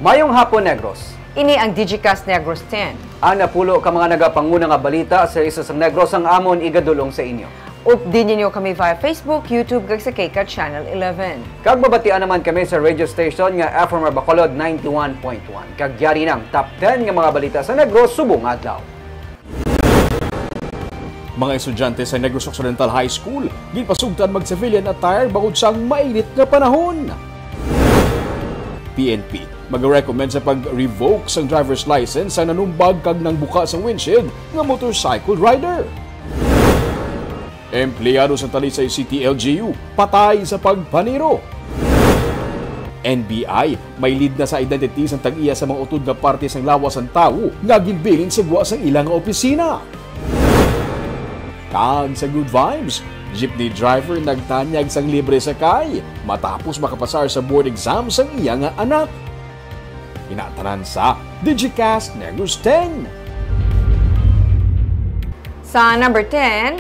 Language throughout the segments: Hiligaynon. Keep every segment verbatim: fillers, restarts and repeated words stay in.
Mayong hapon, Negros. Ini ang Digicast Negros ten. Ang napulo ka mga nagapanguna nga balita sa isla sang Negros ang amon igadul-ong sa inyo. Updi ninyo kami via Facebook, YouTube, kag sa KCAT Channel eleven. Kag mabatian naman kami sa radio station nga F M R Bacolod ninety-one point one. Kag yari na ang top ten nga mga balita sa Negros subong adlaw. Mga estudyante sa Negros Occidental High School ginpasugtan mag-civilian attire bangod sang mainit nga panahon. P N P mag-recommend sa pag-revoke sang driver's license sa nanumbag kag nangbuka sang windshield nga motorcycle rider. Empleyado sa Talisay City L G U patay sa pagpaniro. N B I may lead na sa identity sang tag-iya sa mga utod nga parte sang lawas sang tawo nga ginbilin sa gwa sang ila nga opisina. Kag sa Good Vibes, jeepney driver nagtanyag sang libre sakay matapos makapasar sa board exam sang iya nga anak. Ina tanan sa Digicast Negros ten. Sa number ten,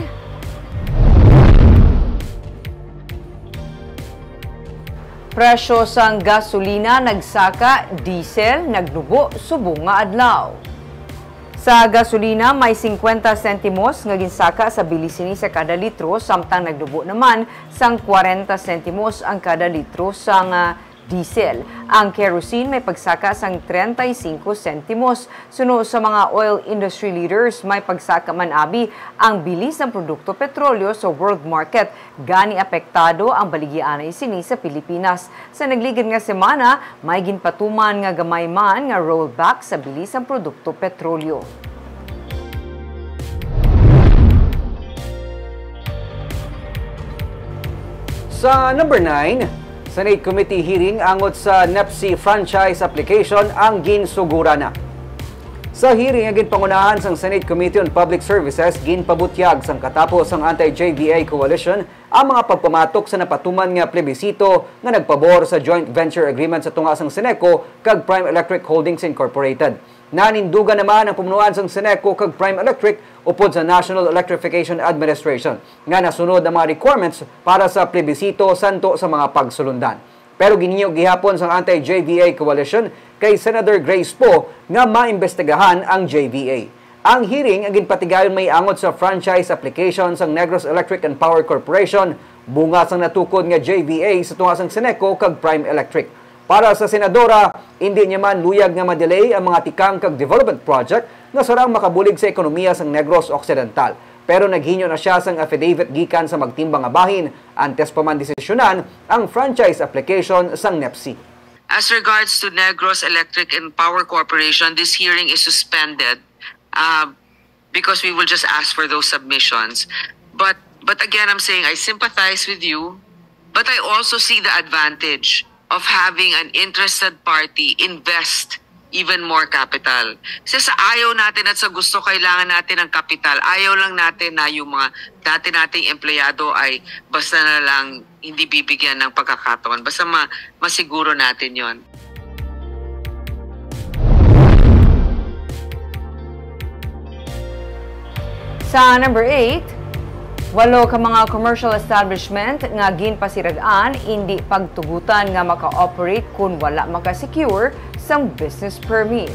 presyo sang gasolina nagsaka, diesel nagnubo subong nga adlaw. Sa gasolina, may singkwenta sentimos nga ginsaka sa bili sini sa kada litro, samtang nagnubo naman sang kwarenta sentimos ang kada litro sang, ah, diesel. Ang kerosene may pagsaka sang treinta y cinco sentimos. Suno sa mga oil industry leaders, may pagsaka man abi ang bili sang produkto petrolyo sa world market. Gani apektado ang baligyaanay sini sa Pilipinas. Sa nagligad nga semana, may ginpatuman nga gamay man nga rollback sa bili sang produkto petrolyo. Sa number nine, Senate Committee hearing angot sa NEPC franchise application ang ginsuguran na. Sa hearing nga ginpangunahan sang Senate Committee on Public Services, ginpabutyag sang katapo sang anti-J V A Coalition ang mga pagpamatok sa napatuman nga plebisito nga nagpabor sa joint venture agreement sa tunga sang Seneco kag Prime Electric Holdings Incorporated. Nanindugan naman ang pamunuan sang Seneco kag Prime Electric upod sa National Electrification Administration nga nasunod ang mga requirements para sa plebisito santo sa mga pagsulundan. Pero ginhingyo gihapon sang anti-J V A Coalition kay Senator Grace Poe nga maimbestigahan ang J V A. Ang hearing nga ginpatigayon may angot sa franchise application sang Negros Electric and Power Corporation, bunga sang natukod nga J V A sa tunga sang Seneco kag Prime Electric. Para sa senadora, indi niya man luyag nga ma-delay ang mga tikang kag development project nga sarang makabulig sa ekonomiya sang Negros Occidental. Pero naghingyo na sia sang affidavit gikan sa magtimbang nga bahin antes pa man desisyonan ang franchise application sang NEPC. As regards to Negros Electric and Power Corporation, this hearing is suspended, uh, because we will just ask for those submissions. But, but again, I'm saying I sympathize with you, but I also see the advantage of having an interested party invest even more capital. Kasi sa ayaw natin at sa gusto, kailangan natin ng kapital. Ayaw lang natin na yung mga dati nating empleyado ay basta na lang hindi bibigyan ng pagkakataon. Basta ma-, masiguro natin yon. Sa number eight, walo ka mga commercial establishment nga ginpasirad-an indi pagtugutan nga maka-operate kon wala maka-secure sang business permit.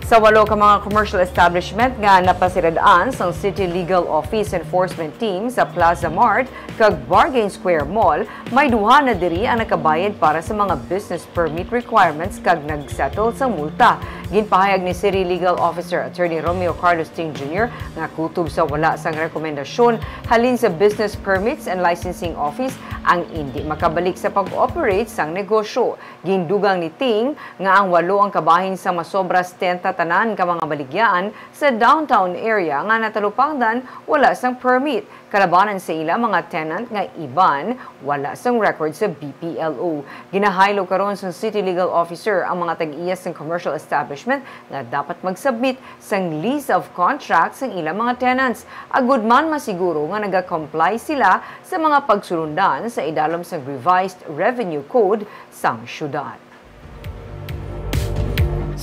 Sa walo ka mga commercial establishment nga napasirad-an sang City Legal Office Enforcement Team sa Plaza Mart kag Bargain Square Mall, may duha na diri ang nakabayad para sa mga business permit requirements kag nag-settle sang multa. Ginpahayag ni City Legal Officer Attorney Romeo Carlos Ting Junior nga kutob sa wala sang rekomendasyon halin sa Business Permits and Licensing Office ang indi makabalik sa pag-operate sang negosyo. Gindugang ni Ting nga ang walo ang kabahin sa masobra setenta tanan ka mga baligyaan sa downtown area nga natalupangdan wala sang permit, kalabanan sa ila mga tenant nga iban wala sang record sa B P L O. Ginahaylo karon sang City Legal Officer ang mga tag-iya sang commercial establishment nga dapat mag-submit sang lease of contract sang ila mga tenants, agud man masiguro nga nagakomply sila sa mga pagsulundan sa idalom sang Revised Revenue Code sang syudad.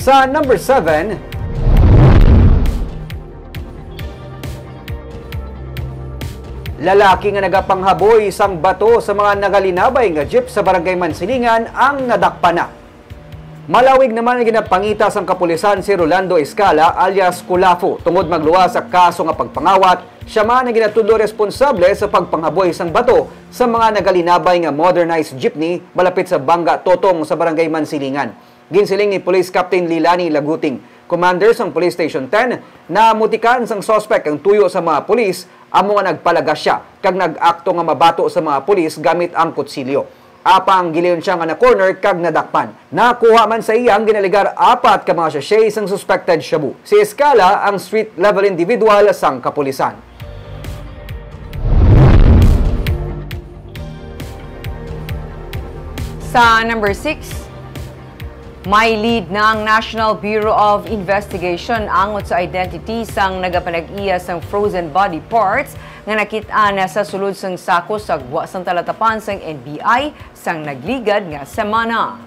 Sa number seven, lalaki nga nagapanghaboy sang bato sa mga nagalinabay nga jeep sa Barangay Mansilingan ang nadakpan na. Malawig naman ang ginapangita sang kapulisan si Rolando Escala alias Kulafo tungod magluwas sa kaso nga pagpangawat. Siya man ang ginatudlo responsable sa pagpanghaboy sang bato sa mga nagalinabay nga motorized jeepney malapit sa Banga Totong sa Barangay Mansilingan. Ginsiling ni Police Captain Lilani Laguting, commander sang Police Station ten, na mutikan sang suspect ang tuyo sa mga pulis, amo nga nagpalagas siya kag nag-akto nga mabato sa mga pulis gamit ang kutsilyo. Apang gilayon siya nga na-corner kag nadakpan. Nakuha man sa iya ang ginalegar apat ka mga sachet sang suspected shabu. Si Escala ang street level individual sang kapulisan. Sa number six, may lead na ang National Bureau of Investigation angot sa identity sang nagapanag-iya sang frozen body parts nga nakit-an sa sulod sang sako sa gwa sang talatapan sang N B I sang nagligad nga semana.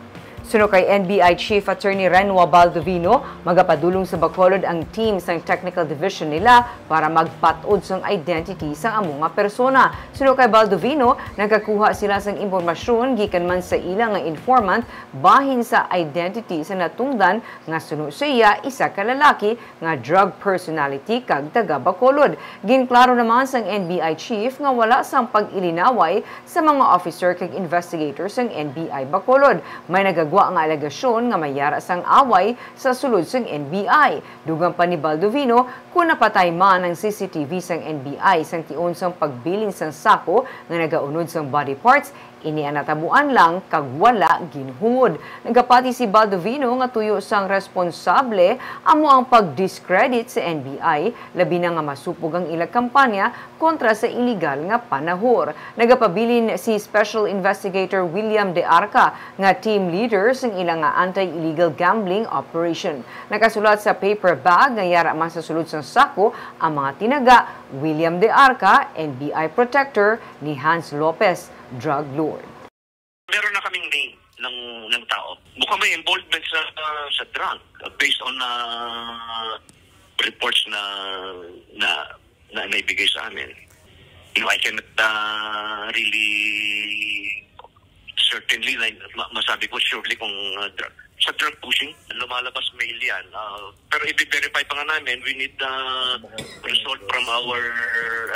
Suno kay N B I Chief Attorney Renwa Baldovino, magapadulong sa Bacolod ang team sang Technical Division nila para magpat-od sang identity sang amo nga persona. Suno kay Baldovino, nagakuha sila sang impormasyon gikan man sa ila nga informant bahin sa identity sa natungdan nga suno sa iya isa ka lalaki nga drug personality kag taga Bacolod. Ginklaro naman sang N B I chief nga wala sang pag-ilinaway sa mga officer kag investigator sang N B I Bacolod. May nagagwa nga alegasyon nga may yara sang away sa sulod sang N B I. Dugang pa ni Baldovino, kon napatay man ang C C T V sang N B I sang tion sang pagbilin sang sako nga nagaunod sang body parts, ini ang natabuan lang kag wala ginhungod. Nagapati si Baldovino nga tuyo sang responsable amo ang pag-discredit sa N B I, labi na nga masupog ang ila kampanya kontra sa iligal nga panahor. Nagapabilin si Special Investigator William De Arca nga team leader sang ila nga anti-illegal gambling operation. Nakasulat sa paper bag nga yara man sa sulod sang sako ang mga tinaga, William De Arca, N B I protector ni Hans Lopez, drug lord. Meron na kaming name ng, ng tao. Mukhang may involvement sa, sa drug, uh, based on, uh, reports na, na, na naibigay sa amin. You know, I cannot, uh, really certainly, like, ma-, masabi ko surely kung, uh, drug. Sa drug pushing, lumalabas mail yan. Uh, pero i-verify pa nga namin, we need, uh, result from our,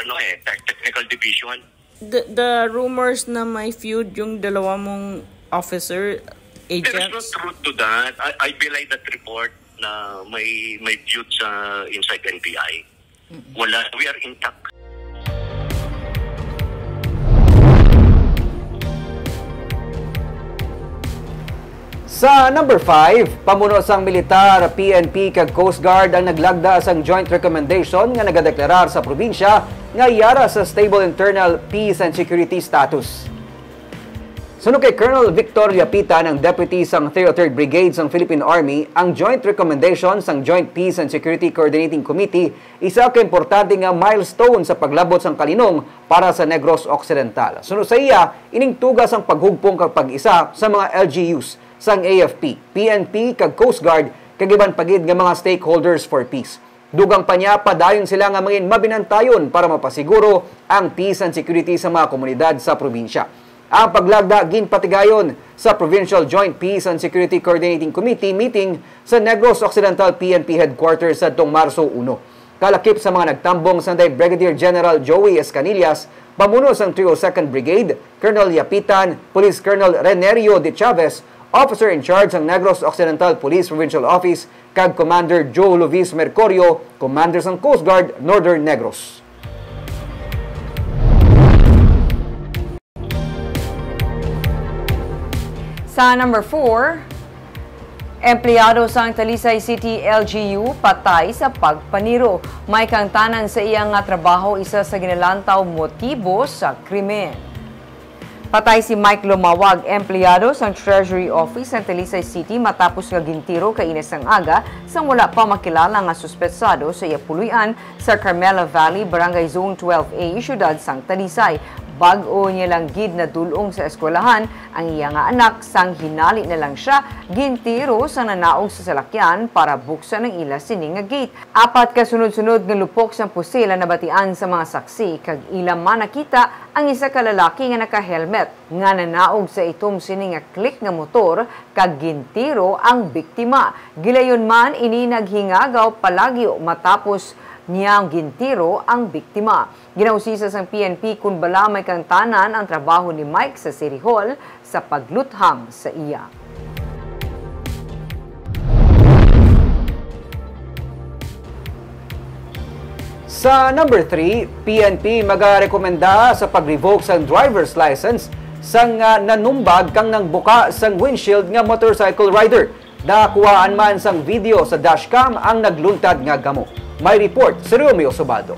ano eh, tech-, technical division. The, the rumors na may feud yung dalawa mong officer, There is no agents? Truth to that. I, I belie that report na may, may feud sa inside N B I. Wala, we are intact. Sa number five, pamuno sang militar, P N P kag Coast Guard ang naglagda sang joint recommendation nga nagadeklarar sa probinsya nga yara sa stable internal peace and security status. Suno kay Colonel Victor Liapitan, ang deputy sang Three oh third Brigade sang Philippine Army, ang joint recommendation sang Joint Peace and Security Coordinating Committee isa ka importante nga milestone sa paglabot sang kalinong para sa Negros Occidental. Suno sa iya, ining tuga sang paghugpong kag pag-isa sa mga L G Us sang A F P, P N P kag Coast Guard kag iban pa gid nga mga stakeholders for peace. Dugang pa niya, padayon sila nga mangin mabinantayon para mapasiguro ang peace and security sa mga komunidad sa probinsya. Ang paglagda ginpatigayon sa Provincial Joint Peace and Security Coordinating Committee meeting sa Negros Occidental P N P Headquarters sadtong Marso uno. Kalakip sa mga nagtambong sanday Brigadier General Joey Escanillas, pamuno sang three oh second Brigade, Colonel Yapitan, Police Colonel Renerio de Chavez, Officer in Charge sang Negros Occidental Police Provincial Office, kag Commander Joe Luis Mercurio, Commander sang Coast Guard Northern Negros. Sa number four, empleyado sang Talisay City L G U patay sa pagpaniro. May kaangtanan sa iya nga trabaho isa sa ginalantaw motibo sa krimen. Patay si Mike Lumawag, empleyado sang Treasury Office sa Talisay City, matapos nga gintiro kaina sang aga sang wala pa makilala nga suspetsado sa iya puloy-an sa Carmela Valley, Barangay Zone twelve A, siyudad sang Talisay. Bag-o niya lang gid nadul-ong sa eskwelahan ang iya nga anak, sang hinali na lang sia gintiro sang nanaog sa salakyan para buksan ang ila sini nga gate. Apat ka sunod-sunod nga lupok sang pusil ang nabatian sa mga saksi, kag ila man nakita ang isa ka lalaki nga naka-helmet nga nanaog sa itom sini nga click nga motor kag gintiro ang biktima. Gilayon man ini naghingagaw palagyo matapos niya gintiro ang biktima. Ginausisa sang P N P kon bala may kaangtanan ang trabaho ni Mike sa City Hall sa pagluthang sa iya. Sa number three, P N P magarekomenda sa pag-revoke sang driver's license sang, ah, nanumbag kang nangbuka sang windshield nga motorcycle rider. Nakuhaan man sang video sa dashcam ang nagluntad nga gamo. May report si Romeo Sobado.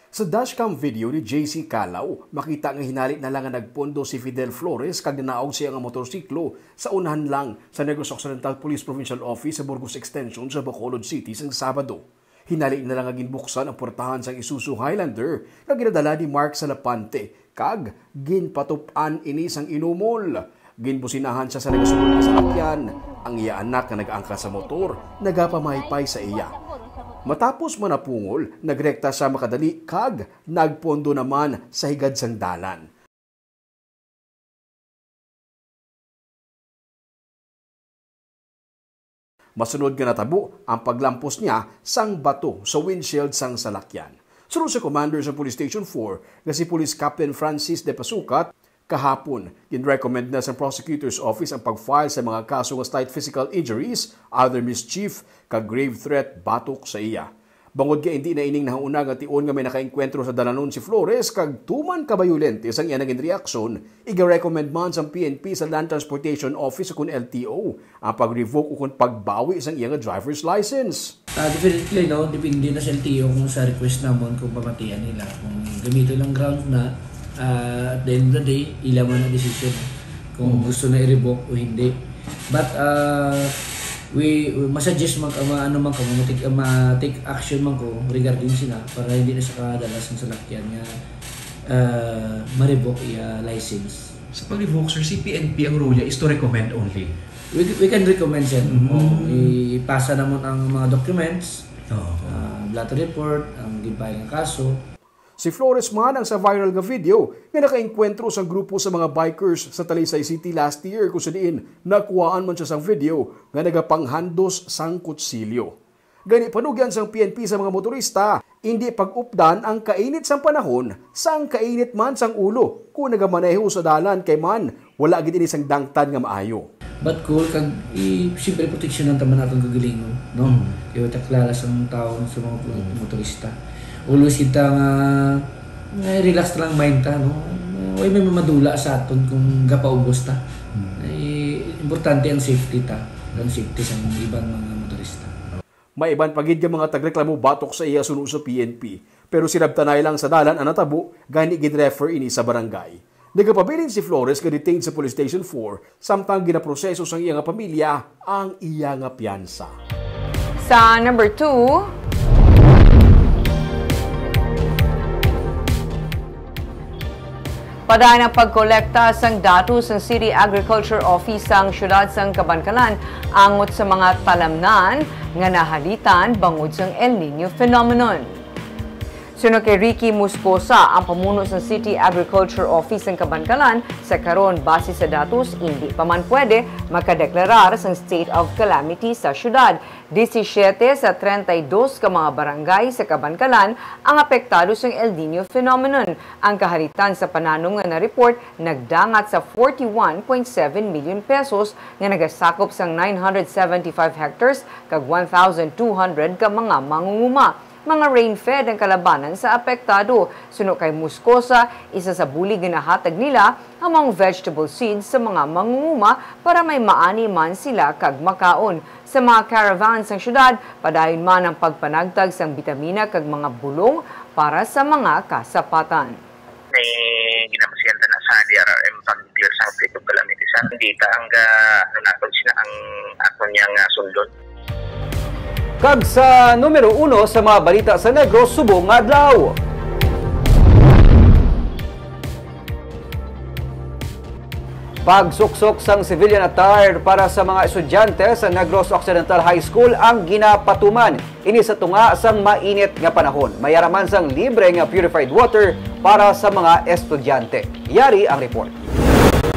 Sa dashcam video ni J C Calaw, makita nga hinali na lang nga nagpondo si Fidel Flores kag nanaog sa iya nga motorsiklo sa unahan lang sa Negros Occidental Police Provincial Office sa Burgos Extension sa Bacolod City sang Sabado. Hinali na lang nga ginbuksan ang portahan sang Isuzu Highlander nga ginadala ni Mark Salapante kag ginpatup-an ini sang inumol. Ginbusinahan siya sa nagasulod nga salakyan. Ang iya anak nga nag-angkat sa motor nagapamaypay sa iya. Matapos manapungol, nagrekta siya makadali kag nagpondo naman sa higad sang dalan. Masunod nga natabo ang paglampos niya sang bato sa windshield sang salakyan. Suno sa commander sa Police Station four nga si Police Captain Francis De Pasukat, kahapon, ginrecommend na sa Prosecutor's Office ang pag-file sa mga kaso nga slight physical injuries, other mischief, kag grave threat batok sa iya. Bangod nga indi na ining nahauna nga tion nga may nakaengkwentro sa dalanon si Flores kag tuman kabayolente sang iya naging reaksyon, iga-recommend man sang P N P sa Land Transportation Office ukon L T O ang pag-revoke ukon pagbawi sang iya nga driver's license. Ah, definitely, no, depende na sa L T O kung sa request namon kung pamatian nila. Kung gamiton lang ground na, ah, at the end of the day, ila man ang decision kung Mm. gusto na i-revoke o hindi. But, uh, we, we masuggest man, ma-, ano man kamo, ma-take, ma-take action man ko regarding sila para hindi na sa kadala sang salakyan nga, uh, ma-revoke iya license. Sa pag-revoke, sir, si P N P ang rule niya is to recommend only. We, we can recommend, sir. Mm. Oo, ipasa namon ang mga documents, Oo. uh, blotter report, ang gin-file nga kaso. Si Flores man ang sa viral nga video nga nakaengkwentro sang grupo sa mga bikers sa Talisay City last year, kung sa diin nakuhaan man siya sang video nga nagapanghandos sang kutsilyo. Gani, panugyan sang P N P sa mga motorista, indi pag-updan ang kainit sang panahon sang kainit man sang ulo kon nagamaneho sa dalan, kay man wala gid ini sang dangtan nga maayo. But cool, kag i-, siyempre, proteksyonan ta man aton kaugalingon, no? Mm. Kay wa ta kilala sang tawo, sa mga mo-, Mm. motorista. Always kita nga, nga relax lang mind ta, no? Way may mamadula sa aton kung gapaubos ta. Mm. Eh, importante ang safety ta, ang safety sa mga iban mga motorista. May iban pa gid nga mga tagreklamo batok sa iya suno sa P N P, pero sinabtanay lang sa dalan ang natabo, gani gin-refer ini sa barangay. Nagapabilin si Flores nga detained sa Police Station four, samtang ginaproseso sang iya nga pamilya ang iya nga piyansa. Sa number two, padayon ang pagkolekta sang datos sang City Agriculture Office sang siyudad sang Kabankalan angot sa mga talamnan nga nahalitan bangod sang El Niño phenomenon. Suno kay Ricky Moscosa, ang pamuno sang City Agriculture Office sang Kabankalan, sa karon, base sa datos, indi pa man pwede makadeklarar sang state of calamity sa siyudad. Disisiete sa treinta y dos ka mga barangay sa Kabankalan ang apektado sang El Niño phenomenon. Ang kahalitan sa pananom nga na-report nagdangat sa forty-one point seven million pesos nga nagasakop sang nine hundred seventy-five hectares kag one thousand two hundred ka mga mangunguma. Mga rain-fed ang kalabanan sa apektado. Suno kay Moscosa, isa sa bulig nga nahatag nila ang mga vegetable seeds sa mga mangunguma para may maani man sila kag makaon. Sa mga caravan sang siyudad, padayon man ang pagpanagtag sang bitamina kag mga bulong para sa mga kasapatan. May ginabasihan ta na sa D R R M pag-declare sang state of calamity. Sa data ang ga-, ano naton sila ang aton niya nga sundon. Kag sa numero uno sa mga balita sa Negros subong nga adlaw. Pagsuksok sang civilian attire para sa mga estudyante sa Negros Occidental High School ang ginapatuman ini sa tunga sang mainit nga panahon. May ara man sang libre nga purified water para sa mga estudyante. Yari ang report.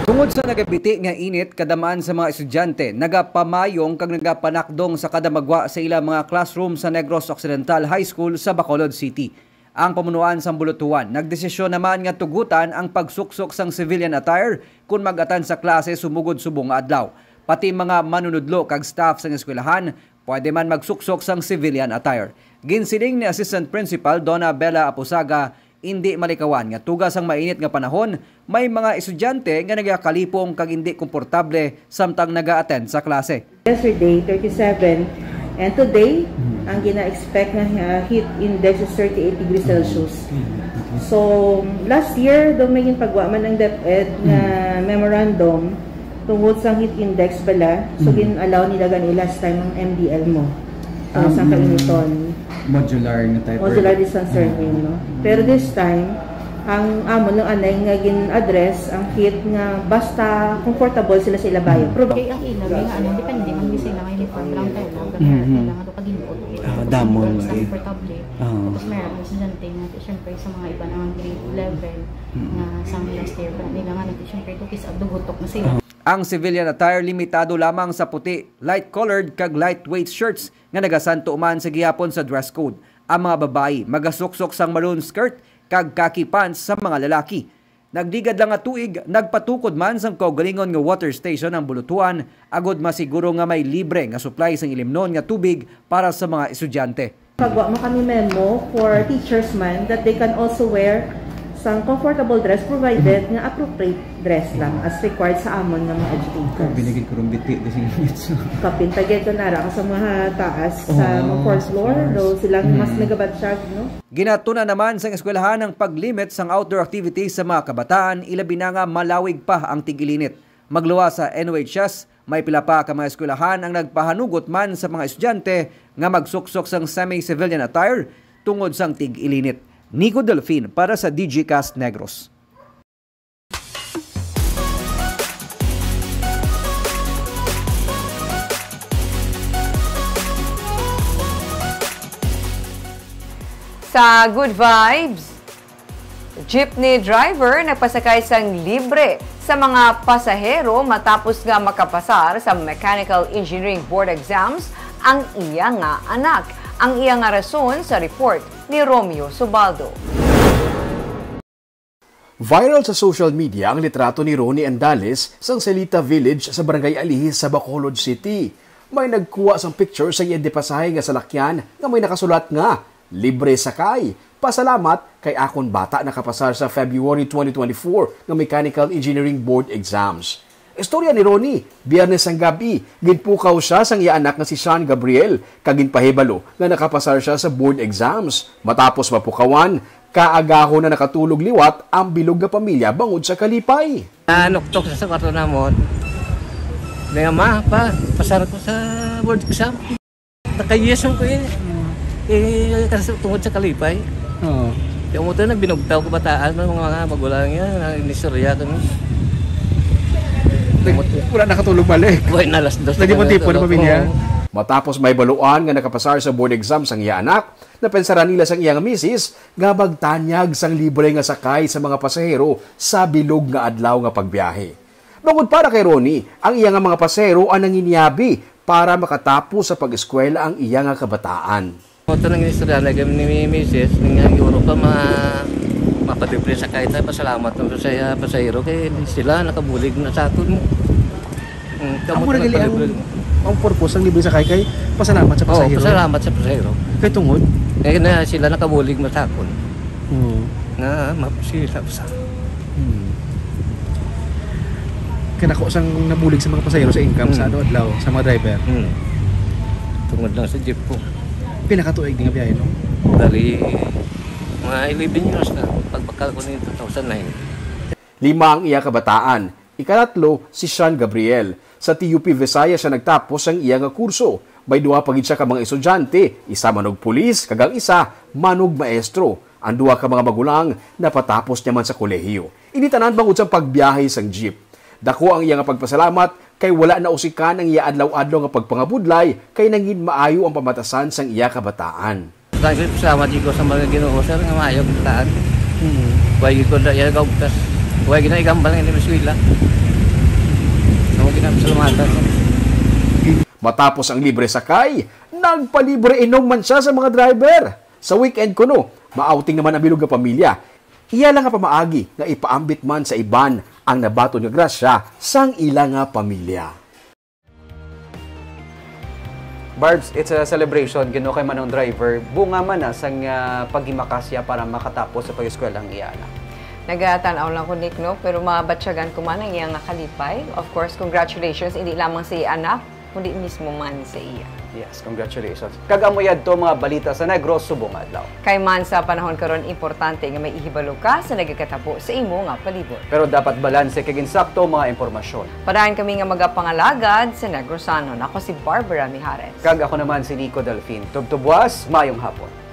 Tungod sa nagabiti nga init, kadam-an sa mga estudyante nagapamayong kag nagapanakdong sa kada magwa sa ila mga classroom sa Negros Occidental High School sa Bacolod City. Ang pamunuan sang Bulutuan nagdesisyon naman nga tugutan ang pagsuksok sang civilian attire kon mag-attend sa klase sumugod subong nga adlaw. Pati mga manunudlo kag staff sang eskwelahan pwede man magsuksok sang civilian attire. Ginsiling ni Assistant Principal Donna Bella Apusaga, indi malikawan nga tuga sang mainit nga panahon, may mga estudyante nga nagakalipong kag indi komportable samtang naga-attend sa klase. Yesterday, thirty-seven, and today, ang gina-expect nga, uh, heat index is thirty-eight degrees Celsius. So, last year, do may ginpagwa man ang DepEd nga memorandum tungod sa heat index bala. So, gin-allow nila gani last time ang M D L mo. So, sa kainiton. Modular nga type. Modular distance learning, no? Pero this time, ang amo lang anay nga gin-address ang heat nga basta comfortable sila sa ila bayo. Pero kay ang ila, may nga, ano, depende man di sila nga uniform, brown tayo lang, gamay tayo lang, ato pag-input. Ah, damon, eh. Comfortable. Ah. Tapos may mga estudyante nga, siyempre, sa mga iba na nga grade eleven, nga sa last year, pero nila nga, siyempre, ito, kis-, dugutok na sila. Ang civilian attire limitado lamang sa puti, light-colored, kag lightweight shirts nga nagasanto man sa gihapon sa dress code. Ang mga babayi magasuksok sang maroon skirt kag khaki pants sa mga lalaki. Nagligad lang nga tuig, nagpatukod man sang kaugalingon nga water station ang Bulutuan agod masiguro nga may libre nga supply sang ilimnon nga tubig para sa mga estudyante. Pagwa mo kami memo for teachers man that they can also wear sang comfortable dress provided nga appropriate dress lang as required sa amon nga mga educators. Kapin lagi ko rong biti, di sing mitso. Kapin pa gyud ko nara sa mga taas, sa mga fourth floor, though sila mas nagabatyag, no? Ginatuna naman sang eskwelahan ang pag-limit sang outdoor activities sa mga kabataan, ilabi na nga malawig pa ang tig-ilinit. Magluwas sa N O H S, may pila pa ka mga eskwelahan ang nagpahanugot man sa mga estudyante nga magsuksok sang semi-civilian attire tungod sang tig-ilinit. Nico Delfin para sa Digicast Negros. Sa Good Vibes, jeepney driver nagpasakay sang libre sa mga pasahero matapos nga makapasar sa Mechanical Engineering Board exams ang iya nga anak. Ang iya nga rason sa report ni Romeo Subaldo. Viral sa social media ang litrato ni Ronnie Andales sang Celita Village sa Barangay Alihis sa Bacolod City. May nagkuha sang picture sa iya di pasahe nga salakyan nga may nakasulat nga, "Libre sakay. Pasalamat kay akon bata nakapasar sa February twenty twenty-four nga Mechanical Engineering Board exams." Istorya ni Ronnie, Biyernes sang gab-i, ginpukaw sia sang iya anak nga si Sean Gabriel kag ginpahibalo nga nakapasar sia sa board exams. Matapos mapukawan, kaagahon na nakatulog liwat ang bilog nga pamilya bangod sa kalipay. Nanuktok sa kwarto namon. Nga, "Ma, pa, pasar ko sa board exam." Naka-yes man ko eh. Eh, kasi tungod sa kalipay. Oo. Yung motor na binugtaw ko bataan, mga, mga magulang yan, na inistorya ko, no? Nag-, wala nakatulog balik? Buhay na alas dos na Nagtipon-tipon ang kami pamilya? Oo. Matapos mahibaluan nga nakapasar sa board exam sang iya anak, napensaran nila sang iya nga misis nga magtanyag sang libre nga sakay sa mga pasahero sa bilog nga adlaw nga pagbiyahe. Bangod para kay Ronnie, ang iya nga mga pasahero ang nanginyabi para makatapos sa pag-eskwela ang iya nga kabataan. Ito nang istorya na kami ni misis, nga Europa, ma-, mapalibre sa kahit na pasalamat ng sa pasahero kay sila nakabulig na sa aton. Mm, kamo Amo na na gali ang, nakalibre. Ang purpose ang libre sa kay, kay pasalamat sa Oo, pasahero. Pasalamat sa pasahero. Kay tungod? Kaya na sila nakabulig na sa akon. Oo. Na, ma-, si, sa, sa. Hmm. Kanako sang nabulig sa mga pasahero sa income sa Hmm. ano adlaw, sa mga driver. Hmm. Tungod lang sa jeep ko. Pila ka tuig nga biyahe, no? Dali, mga eleven years na. Pagbakal ko na yung two thousand nine. Lima ang iya kabataan. Ikatatlo, si Sean Gabriel. Sa T U P Visayas siya nagtapos ang iya nga kurso. May duha pa gid siya ka mga estudyante, isa man og pulis, kag ang isa man og maestro. Ang duha ka mga magulang napatapos niya man sa kolehiyo. Ini tanan bangod sa pagbiyahe sang jeep. Dako ang iya nga pagpasalamat kay wala na usikan ang iya adlaw-adlaw nga pagpangabudlay kay nangin maayo ang pamatasan sang iya kabataan. Thank you, salamat ko sa mga Ginoo, sir, nga maayo ang kabataan. Hmm. Way ko na iya gaugtas. Way gina igambal nga eskwela. Ako ginapasalamatan. Matapos ang libre sakay, nagpalibre inom man siya sa mga driver. Sa weekend kuno, ma-outing naman ang bilog nga pamilya. Iya lang nga pamaagi nga ipaambit man sa iban ang nabaton nga grasya sang ila nga pamilya. Barbs, it's a celebration, Ginoo, kay Manong Driver. Bunga man na sang, ah, paghimakas niya para makatapos sa pag-eskwela ang iya anak. Nagatan-aw lang ko, Nick, no? Pero mabatyagan ko man ang iya nga kalipay. Of course, congratulations, hindi lamang sa iya anak, kundi mismo man sa iya. Yes, congratulations. Kag amo yadto mga balita sa Negros subong adlaw. Kay man sa panahon karon, importante nga may ihibalo ka sa nagakatabo sa imo nga palibot. Pero dapat balanse kag insakto ang mga impormasyon. Padayon kami nga magapangalagad sa Negrosanon. Ako si Barbara Mijares. Kag ako naman si Nico Delfin. Tubtubwas, mayong hapon.